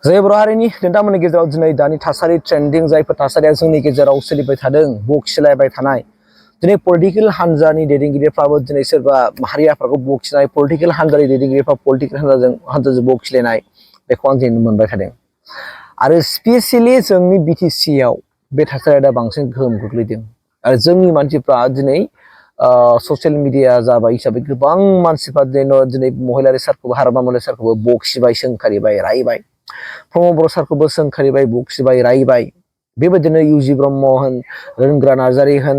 जय बर' हारिनि नोंथांमोननि गेजेराव दिनै दानि थासारि ट्रेन्डिं जायफोर थासारिया जोंनि गेजेराव सोलिबाय थादों बखिलायबाय थानाय दिनै पलिटिकेल हान्जानि दैदेनगिरिफ्राबो दिनै सोरबा माहारि आफादखौ बखिनाय पलिटिकेल हान्जानि दैदेनगिरिफ्रा पलिटिकेल हान्जाजों बखिलायनाय बेखौ आं दिनै मोनबाय थादों आरो स्पेसियेलि जोंनि बिटिसि आव बे थासारिया दा बांसिन गोहोम गोग्लैदों आरो जोंनि मानसिफ्रा दिनै ससियेल मिडिया जाबाय हिसाबै गोबां मानसिफ्रा दिनै महिलारि सारखौबो हारमा महिलारि सारखौबो बखिबाय सोंखारिबाय रायबाय प्रमद बर' सारखौबो सोंखारिबाय बखिबाय रायबाय बेबायदिनो इउजि ब्रह्म होन रोंग्रा नार्जारि होन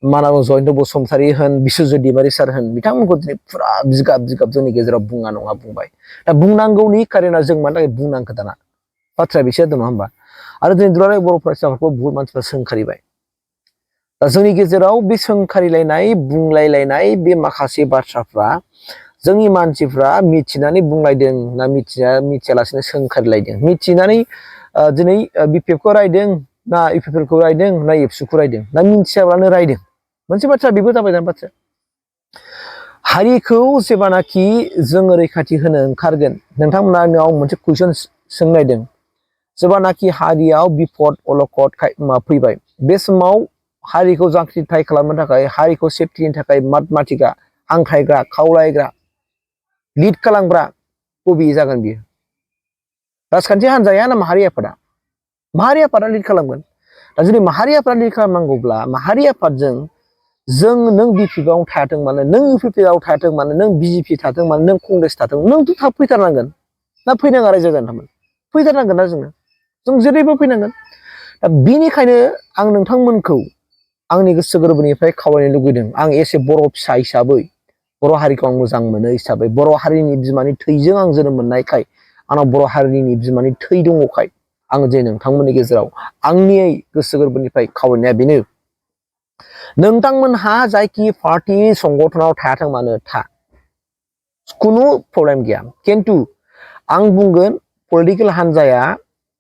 मानब जयन्त बसुमतारी होन बिस्वजित दैमारि सार होन बिथांमोनखौ दिनै फुरा बिगाब बिगाब जोंनि गेजेराव बुङा नङा बुंबाय दा बुंनांगौनि खारना जों मानि थाखाय बुंनांगौ दाना बाथ्राया बिसोर दङ होमबा आरो दिनै दुलाराय बर' फरायसाफोरखौ बुहुत मानसिफ्रा सोंखारिबाय दा जोंनि गेजेराव बे सोंखारिलायनाय बुंलायलायनाय बे माखासे बाथ्राफ्रा जोंनि मानसिफ्रा मिथिनानै बुंलायदों ना मिथियालासेनो सोंखारिलायदों मिथिनानै दिनै BPF खौ रायदों ना UPPL खौ रायदों ना ABSU खौ रायदों ना मिथियाब्लानो रायदों मोनसे बाथ्रा बेबो जाबाय दा बाथ्रा हारिखौ जेब्लानाखि जोङो रैखाथि होनो ओंखारगोन नोंथांमोना आंनाव मोनसे कुइसन सोंनायदों जेब्लानाखि हारियाव बिपद अलखद फैबाय बे समाव हारिखौ जांख्रिथाय खालामनो थाखाय हारिखौ सेफटिनि थाखाय माथिगा हांख्रायग्रा खावलायग्रा लिड खालामग्रा बबे जागोन बियो राजखान्थि हान्जाया ना माहारि आफादा लिड खालामगोन दा जुदि माहारि आफादा लिड खालामनांगौब्ला माहारि आफादजों नों BPF आव थायाथों मानो नों UPPL आव थायाथों मानो नों BJP थाथों मानो नों कंग्रेस थाथों नोंथ' थाब फैथारनांगोन ना फैनाङा रायजो जानो थांगोन फैथारनांगोन ना जों जेरैबो फैनांगोन दा बिनिखायनो आं नोंथांमोनखौ आंनि गोसो गोरबोनिफ्राय खावलायनो लुगैदों आं एसे बर' फिसा हिसाबै बर' हारिखौ आं मोजां मोनो हिसाबै बर' हारिनि बिमानि थैजों आं जोनोम मोननायखाय आंनाव बर' हारिनि बिमानि थै दङखाय आं जे नोंथांमोननि गेजेराव आंनि गोसो गोरबोनिफ्राय खावलायनाया बेनो नोंथांमोनहा जायखि पार्टी संगठनाव थायाथों मानो था खुनु प्रब्लेम गैया खिन्थु आं बुंगोन पलिटिकेल हान्जाया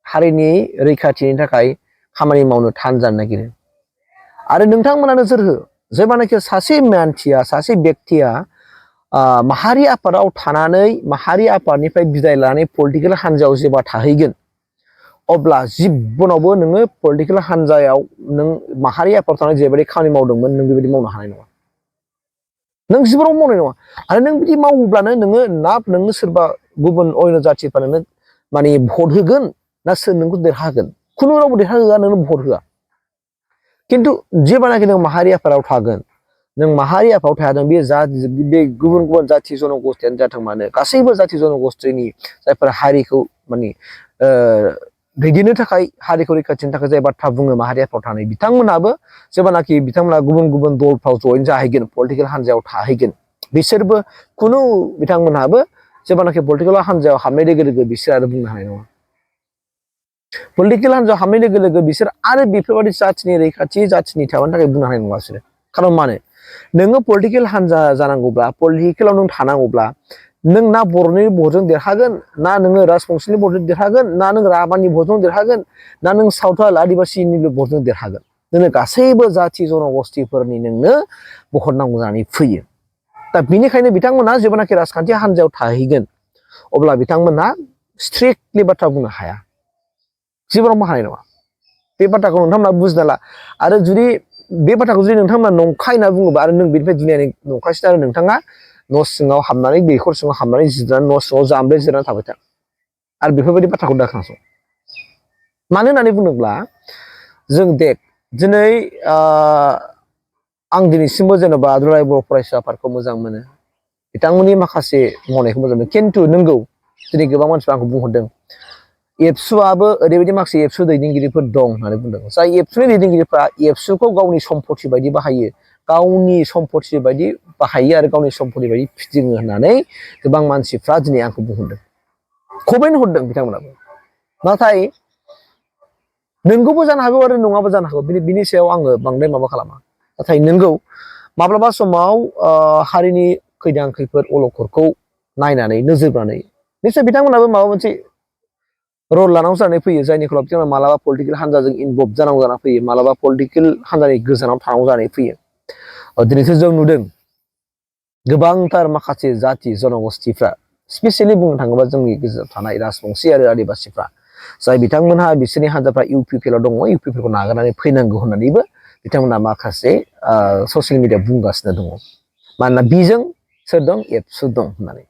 हारिनि रैखाथिनि थाखाय खामानि मावनो थान जानो नागिरो आरो नोंथांमोना नोजोर हो जेब्लानाखि सासे मानसिया सासे बेक्तिया माहारि आफादाव थानानै माहारि आफादनिफ्राय बिदाय लानानै पलिटिकेल हान्जायाव जेब्ला थाहैगोन अब्ला जिबनावबो नोङो पलिटिकेल हान्जायाव नों माहारि आफादाव थानानै जेरैबायदि खामानि मावदोंमोन नों बेबायदि मावनो हानाय नङा नों जिबनाव मावनाय नङा आरो नों बिदि मावोब्लानो नोङो सोरबा गुबुन अन्य जाथिफ्रा नोंनो माने भट होगोन ना सोर नोंखौ देरहागोन खुनु रावबो देरहाहोआ नोंनो भट होआ खिन्थु जेब्लानाखि नों माहारि आफादाव थागोन नों माहारि आफादाव थादों बे गुबुन गुबुन जाथि जनगोष्ठियानो जाथों मानो गासैबो जाथि जनगोष्ठिनि जायफोर हारिखौ माने दैदेननो थाखाय हारिखौ रैखाथिनि थाखाय जाय बाथ्रा बुङो माहारि आफादाव थानाय बिथांमोनाबो जेब्लानाखि बिथांमोना गुबुन गुबुन दलफ्राव जयेन जाहैगोन पलिटिकेल हान्जायाव थाहैगोन बिसोरबो खुनु बिथांमोनहाबो जेब्लानाखि पलिटिकेल हान्जायाव हाबनाय लोगो लोगो बिसोर आरो बुंनो हानाय नङा पलिटिकेल हान्जायाव हाबनाय लोगो लोगो बिसोर आरो बेफोरबायदि जाथिनि रैखाथि जाथिनि थाबानि थाखाय बुंनो हानाय नङा बिसोरो खारन मानो नोङो पलिटिकेल हान्जा जानांगौब्ला पलिटिकेलाव नों थानांगौब्ला नों ना बर'नि भटजों देरहागोन ना नोङो राजबंसिनि भटजों देरहागोन ना नों राभानि भटजों देरहागोन ना नों सावथाल आदिबासिनि भटजों देरहागोन नोंनो गासैबो जाथि जनगोष्ठिफोरनि नोंनो भट नांगौ जानानै फैयो दा बिनिखायनो बिथांमोना जेब्लानाखि राजखान्थि हान्जायाव थाहैगोन अब्ला बिथांमोना स्ट्रिक्टलि बाथ्रा बुंनो हाया जिबनाव हानाय नङा बे बाथ्राखौ नोंथांमोना बुजिना ला आरो जुदि बे बाथ्राखौ जुदि नोंथांमोना नंखाय होनना बुङोबा आरो नों बेनिफ्राय दुनियानि नंखायसिन आरो नोंथाङा न' सिङाव हाबनानै दैखर सिङाव हाबनानै जिरायनानै न' सिङाव जाम्ब्रे जिरायनानै थाबाय था आरो बेफोरबायदि बाथ्राखौ दा खोनासं मानो होननानै बुङोब्ला जों दिनै आं दिनैसिमबो जेनेबा दुलाराय बर' फरायसा आफादखौ मोजां मोनो बिथांमोननि माखासे मावनायखौ मोजां मोनो खिन्थु नंगौ दिनै गोबां मानसिफ्रा आंखौ बुंहरदों एबसुआबो ओरैबायदि माखासे एबसु दैदेनगिरिफोर दं होननानै बुंदों जाय एबसुनि दैदेनगिरिफ्रा एबसुखौ गावनि सम्पति बायदि बाहायो गावनि सम्पति बायदि बाहायो आरो गावनि सम्पति बायदि फिदिङो होननानै गोबां मानसिफ्रा दिनै आंखौ बुंहरदों कमेन्ट हरदों बिथांमोनाबो नाथाय नोंगौबो जानो हागौ आरो नङाबो जानो हागौ बिनि सायाव आङो बांद्राय माबा खालामा नाथाय नोंगौ माब्लाबा समाव हारिनि खैदां खैफोद अलखदखौ नायनानै नोजोर बोनानै निश्चय बिथांमोनाबो माबा मोनसे रल लानांगौ जानानै फैयो जायनि फलाव बिथांमोना मालाबा पलिटिकेल हान्जाजों इनभल्भ जानांगौ जानानै फैयो मालाबा पलिटिकेल हान्जानि गोजानाव थानांगौ जानानै फैयो दिनैसो जों नुदों गोबांथार माखासे जाथि जनगोष्ठिफ्रा स्पेसियेलि बुंनो थाङोबा जोंनि गेजेराव थानाय राजबंसि आरो आदिबासिफ्रा जाय बिथांमोनहा बिसोरनि हान्जाफ्रा UPPL आव दङ UPPL खौ नागारनानै फैनांगौ होननानैबो बिथांमोना माखासे ससियेल मिडियायाव बुंगासिनो दङ मानोना बिजों सोर दं एबसु दं होननानै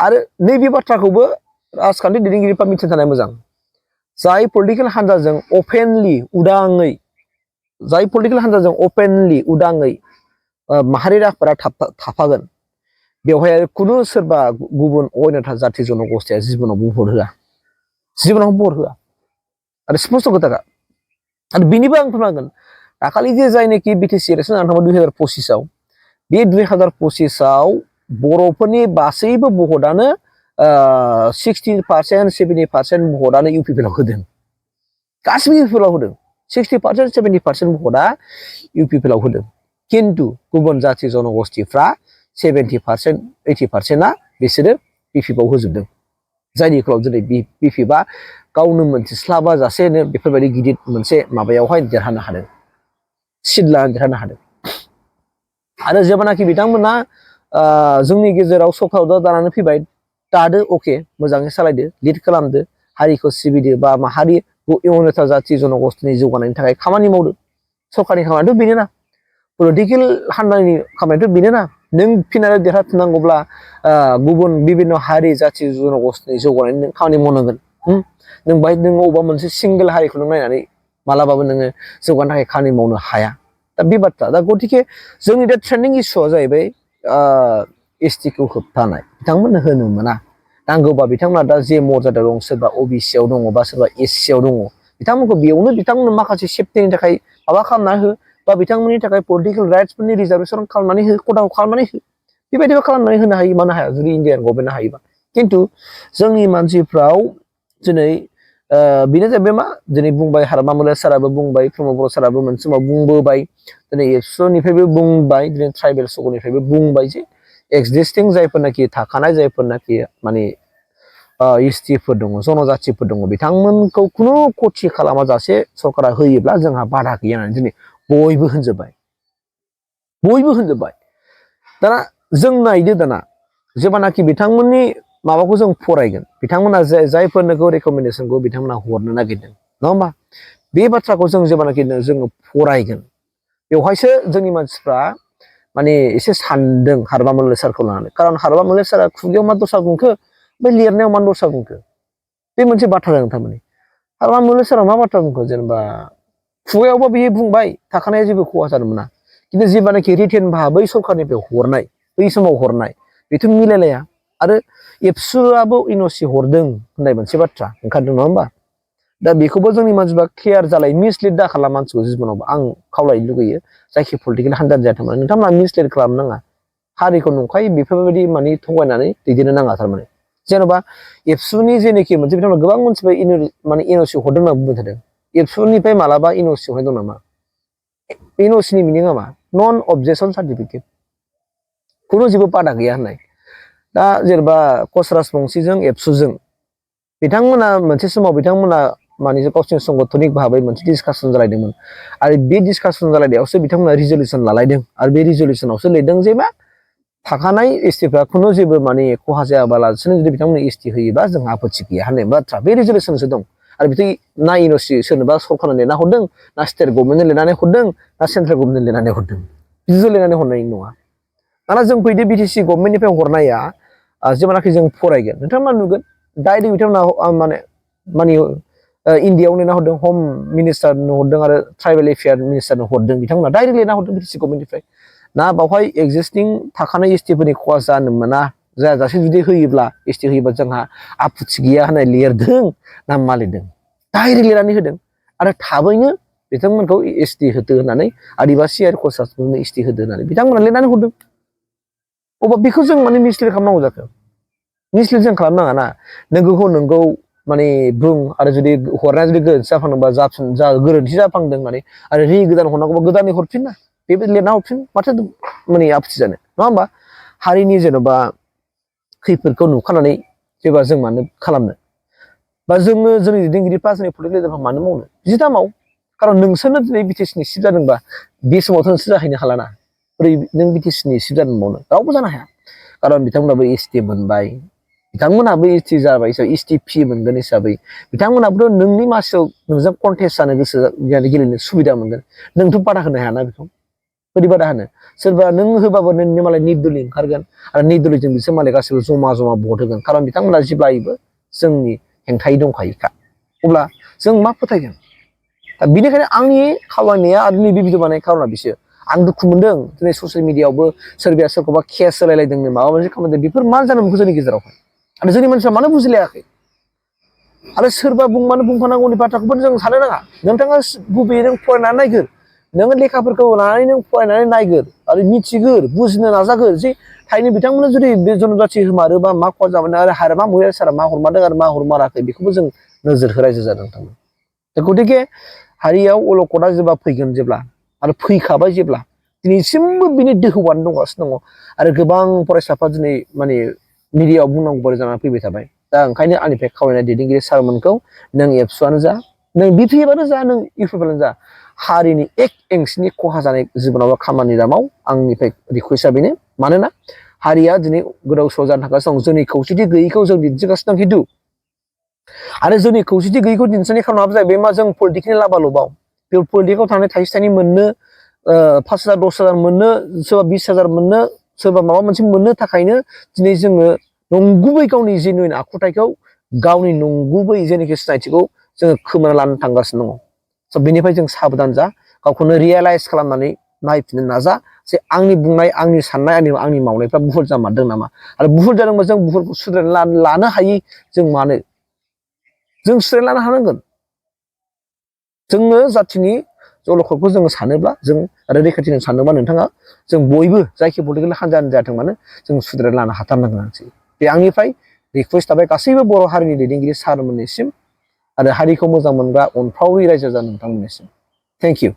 आरो नैबे बाथ्राखौबो राजखान्थि दैदेनगिरिफ्रा मिथिनो थानाया मोजां जाय पलिटिकेल हान्जाजों अपेनलि उदाङै जाय पलिटिकेल हान्जाजों अपेनलि उदाङै माहारियारि आफादा थाफागोन बेवहाय खुनु सोरबा गुबुन अयनाथा जाथि जनगोष्ठीया जिबनाव भट होआ आरो स्पष्ट खोथाखा आरो बिनिबो आं फोरमायगोन दाखालि जे जायनाखि बिटिसि इलेक्सन जानानै थांबाय 2025 आव बे 2025 आव बर'फोरनि गासैबो भटआनो 60% 70% भटआनो UPPL आव होदों गासिबो UPPL आव होदों 60% 70% भटआ UPPL आव होदों किन्तु गुबुन जाथि जनगोष्ठीफ्रा 70% 80%आ बिसोरो BPF आव होजोबदों जायनि फलाव दिनै BPF आ गावनो मोनथिस्लाबा जासेनो बेफोरबायदि गिदिर मोनसे माबायावहाय देरहानो हादों सिट लानानै देरहानो हादों आरो जेब्लानाखि बिथांमोना जोंनि गेजेराव सरकाराव दानानै फैबाय दादो अके मोजाङै सालायदो लिड खालामदो हारिखौ सिबिदो बा माहारि अयनाथा जाथि जनगोष्ठीनि जौगानायनि थाखाय खामानि मावदो सरकारनि खामानियाथ' बेनोना पलिटिकेल हान्जानि खामानियाथ' बेनोना नों फिनानै देरहाफिननांगौब्ला गुबुन बिभिन्न हारि जाथि जनगोष्ठीनि जौगानायनि नों खामानि मावनांगोन नों बाहाय नों अबेबा मोनसे सिंगेल हारिखौ नों नायनानै मालाबाबो नोङो जौगानो थाखाय खामानि मावनो हाया दा बे बाथ्रा दा गतिके जोंनि दा ट्रेन्डिं इस्युआ जाहैबाय ST खौ होबथानाय बिथांमोननो होनो मोना नांगौबा बिथांमोना दा जे मर्यादा दं सोरबा OBC आव दङ बा सोरबा SC आव दङ बिथांमोनखौ बेयावनो बिथांमोननो माखासे सेफटिनि थाखाय माबा खालामनानै हो बा बिथांमोननि थाखाय पलिटिकेल राइट्सफोरनि रिजार्भेसन खालामनानै हो खथाखौ खालामनानै हो बेबायदिबो खालामनानै होनो हायो मानो हाया जुदि इण्डियान गभर्नमेन्टआ हायोबा खिन्थु जोंनि मानसिफ्राव दिनै बेनो जाहैबाय मा दिनै बुंबाय हारमा मोले साराबो बुंबाय प्रमद बर' साराबो मोनसे समाव बुंबोबाय दिनै एबसुनिफ्रायबो बुंबाय दिनै ट्राइबेल सगनिफ्रायबो बुंबाय जे एक्जिस्टिं जायफोरनाखि थाखानाय जायफोरनाखि माने STफोर दङ जनजातिफोर दङ बिथांमोनखौ खुनु खथि खालामाजासे सरकारा होयोब्ला जोंहा बादा गैया होननानै दिनै बयबो होनजोब्बाय दाना जों नायदो दाना जेब्लानाखि बिथांमोननि माबाखौ जों फरायगोन बिथांमोना जायफोरनोखौ रेकमेन्डेसनखौ बिथांमोना हरनो नागिरदों नङा होमबा बे बाथ्राखौ जों जेब्लानाखि जोङो फरायगोन बेवहायसो जोंनि मानसिफ्रा माने एसे सानदों हारमा मोले सारखौ लानानै खारन हारमा मोले सारा खुगायाव मा दस्रा बुंखो बै लिरनायाव मा दस्रा बुंखो बे मोनसे बाथ्रा जादों थारमाने हारमा मोले सारा मा बाथ्रा बुंखो जेनेबा खुगायावबा बियो बुंबाय थाखानाया जेबो खहा जानो मोना खिन्थु जेब्लानाखि रिटेन भाबै सरकारनिफ्राय हरनाय बै समाव हरनाय बेथ' मिलायलाया आरो एबसुआबो NOC हरदों होननाय मोनसे बाथ्रा ओंखारदों नङा होमबा दा बेखौबो जोंनि मानसिफ्रा क्लियार जालाय मिसलिड दा खालाम मानसिखौ जिबनावबो आं खावलायनो लुगैयो जायखि पलिटिकेल हान्जायानो जायाथों मानो नोंथांमोना मिसलिड खालामनो नाङा हारिखौ नंखाय बेफोरबायदि माने थगायनानै दैदेननो नाङा थारमाने जेन'बा एबसुनि जेनोखि मोनसे बिथांमोना गोबां मानसिफोर माने NOC हरदों होनना बुंबाय थादों एबसुनिफ्राय मालाबा NOC हरनाय दं नामा NOCनि मिनिङा मा नन अबजेक्सन सार्टिफिकेट खुनु जेबो बादा गैया होननाय दा जेनेबा कच राजबंसिजों एबसुजों बिथांमोना मोनसे समाव बिथांमोना माने गावसोरनि संगठनिक भाबै मोनसे डिसकासन जालायदोंमोन आरो बे डिसकासन जालायनायावसो बिथांमोना रिजलिउसन लालायदों आरो बे रिजलिउसनावसो लिरदों जे मा थाखानाय STफ्रा खुनु जेबो माने खहा जायाबालासिनो जुदि बिथांमोननो ST होयोबा जोंहा आपत्ति गैया होननाय बाथ्रा बे रिजलिउसनसो दं आरो बिदि ना NOC सोरनोबा सरकारनो लिरना हरदों ना स्टेट गभर्नमेन्टनो लिरनानै हरदों ना सेन्ट्रेल गभर्नमेन्टनो लिरनानै हरदों बिदिथ' लिरनानै हरनाय नङा दाना जों फैदो BTC गभर्नमेन्टनिफ्राय हरनाया जेब्लानाखि जों फरायगोन नोंथांमोना नुगोन डाइरेक्ट बिथांमोना माने इण्डियाआव लिरना हरदों हम मिनिस्टारनो हरदों आरो ट्राइबेल एफेयार मिनिस्टारनो हरदों बिथांमोना डाइरेक्ट लिरना हरदों BTC गभर्नमेन्टनिफ्राय ना बावहाय एक्जिस्टिं थाखानाय STफोरनि खहा जानो मोना जाजासे जुदि होयोब्ला ST होयोबा जोंहा आपत्ति गैया होननाय लिरदों ना मा लिरदों डाइरेक्ट लिरनानै होदों आरो थाबैनो बिथांमोनखौ ST होदो होननानै आदिबासि आरो कच राजबंसिनो ST होदो होननानै बिथांमोना लिरनानै हरदों अब्ला बेखौ जों माने मिसलिड खालामनांगौ जाखो मिसलिड जों खालामनाङा ना नोंगौखौ नोंगौ माने बुं आरो जुदि हरनाया जुदि गोरोन्थि जाफ्लांदोंबा गोरोन्थि जाफ्लांदों माने आरो गोदान हरनांगौबा गोदानै हरफिन ना बेबायदि लिरना हरफिन माथो माने आपत्ति जानो नङा होमबा हारिनि जेन'बा खैफोदखौ नुखानानै जेबा जों मानो खालामनो बा जोङो जोंनि दैदेनगिरिफ्रा जोंनि पलिटिकेल लिडारफ्रा मानो मावनो बिदि दा माव खारन नोंसोरनो दिनै BTCनि सिफ जादोंबा बे समावथ' नोंसोर जाहैनो हाला ना बोरै नों BTCनि सिफ जादों मावनो रावबो जानो हाया खारन बिथांमोनाबो एसटि मोनबाय बिथांमोनाबो एसटि जाबाय हिसाबै एसटि फि मोनगोन हिसाबै बिथांमोनाबोथ' नोंनि मासियाव नोंजों कन्टेस्ट जानो गोसो गेलेनो सुबिदा मोनगोन नोंथ' बादा होनो हायाना बेखौ बोरै बादा होनो सोरबा नों होबाबो नोंनि मालाय निर्दलि ओंखारगोन आरो निर्दलिजों बिसोर मालाय गासैबो जमा जमा भट होगोन खारन बिथांमोना जेब्लायबो जोंनि हेंथायै दंखायोखा अब्ला जों मा फोथायगोन दा बेनिखायनो आंनि खावलायनाया आरो नैबे भिडिअ बानायनाय खारना बिसोर आं दुखु मोनदों दिनै ससियेल मिडियायावबो सोरबाया सोरखौबा केस होलायलायदोंनो माबा मोनसे खालामदों बेफोर मा जानो मोनखो जोंनि गेजेरावहाय आरो जोंनि मानसिया मानो बुजिलायाखै आरो सोरबा बुंबानो बुंफानांगौनि बाथ्राखौबो जों साननो नाङा नोंथाङा गुबैयै नों फरायनानै नायगोर नोङो लेखाफोरखौ लानानै नों फरायनानै नायगोर आरो मिथिगोर बुजिनो नाजागोर जे थारैनो बिथांमोना जुदि बे जनजाथि होमारोबा मा खहा जाबाय आरो हारमा महिला सारा मा हरमारदों आरो मा हरमाराखै बेखौबो जों नोजोर होरायजो जादों नोंथांमोन गतिके हारियाव अलखदा जेब्ला फैगोन जेब्ला आरो फैखाबाय जेब्ला दिनैसिमबो बिनि दोहौआनो दंगासिनो दङ आरो गोबां फरायसाफ्रा दिनै माने मिडियायाव बुंनांगौ बायदि जानानै फैबाय थाबाय दा ओंखायनो आंनिफ्राय खावलायनाय दैदेनगिरि सारमोनखौ नों एबसुआनो जा नों बिपिएफआनो जा नों इउपिपिएलआनो जा हारिनि एक एंसिनि खहा जानाय जिबनाव खामानि दामाव आंनिफ्राय रिकुवेस्टआ बेनो मानोना हारिया दिनै गोदाव सोराव जानो थागासिनो दं जोंनि खौसेथि गैयैखौ जों दिन्थिगासिनो दं खिन्थु आरो जोंनि खौसेथि गैयैखौ दिन्थिनायनि खारनाबो जाहैबाय मा जों पलिटिकेल लाबाल'बाव बे पलिटिकआव थांनाय थाइसे थाइनै मोननो 5,000 10,000 मोननो सोरबा 20,000 मोननो सोरबा माबा मोनसे मोननो थाखायनो दिनै जोङो नंगुबै गावनि जेनुइन आखुथायखौ गावनि नंगुबै जेनाखि सिनायथिखौ जोङो खोमाना लानो थांगासिनो दङ स' बेनिफ्राय जों साबधान जा गावखौनो रियेलाइज खालामनानै नायफिननो नाजा जे आंनि बुंनाय आंनि साननाय आंनि मावनायफ्रा भुल जामारदों नामा आरो भुल जादोंबा जों भुलखौ सुद्रायनानै लानो हायि जों मानो जों सुद्रायना लानो हानांगोन जोङो जाथिनि जलखरखौ जोङो सानोब्ला जों आरो रैखाथि होनो सानोबा नोंथाङा जों बयबो जायखि पलिटिकेल हान्जायानो जाथों मानो जों सुद्रायना लानो हाथारनांगोन बे आंनिफ्राय रिकुवेस्ट थाबाय गासैबो बर' हारिनि दैदेनगिरि सारमोननिसिम आरो हारिखौ मोजां मोनग्रा अनफावरि रायजो जा नोंथांमोननिसिम थेंक इउ